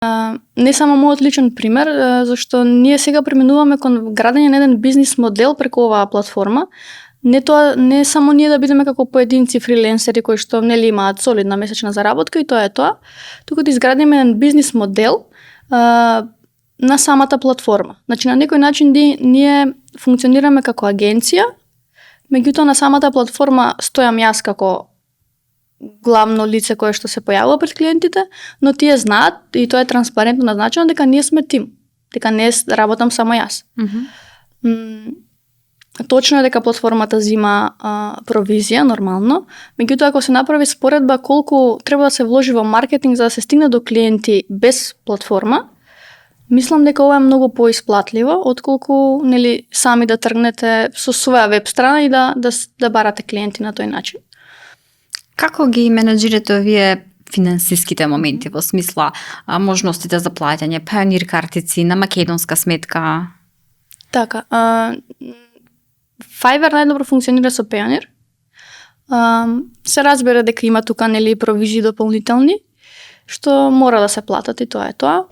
Не само мојот личен пример, зашто ние сега преминуваме кон градење на еден бизнис модел преку оваа платформа. Не само ние да бидеме како поединци фриленсери кои што нели имаат солидна месечна заработка и тоа е тоа, туку да изградиме еден бизнис модел на самата платформа. Значи на некој начин ние функционираме како агенција, меѓутоа на самата платформа стојам јас како главно лице кое што се појавува пред клиентите, но тие знаат и тоа е транспарентно назначено дека ние сме тим, дека не работам само јас. Точно е дека платформата зима провизија нормално, меѓутоа ако се направи споредба колку треба да се вложи во маркетинг за да се стигне до клиенти без платформа, мислам дека ова е многу поисплатливо отколку нели сами да тргнете со своја веб страна и да барате клиенти на тој начин. Како ги менаџирате овие финансиските моменти во смисла можностите за плаќање, Payoneer картици на македонска сметка? Така, Fiverr најдобро функционира со Payoneer. Се разбира дека има тука нели провизии дополнителни што мора да се платат и тоа е тоа.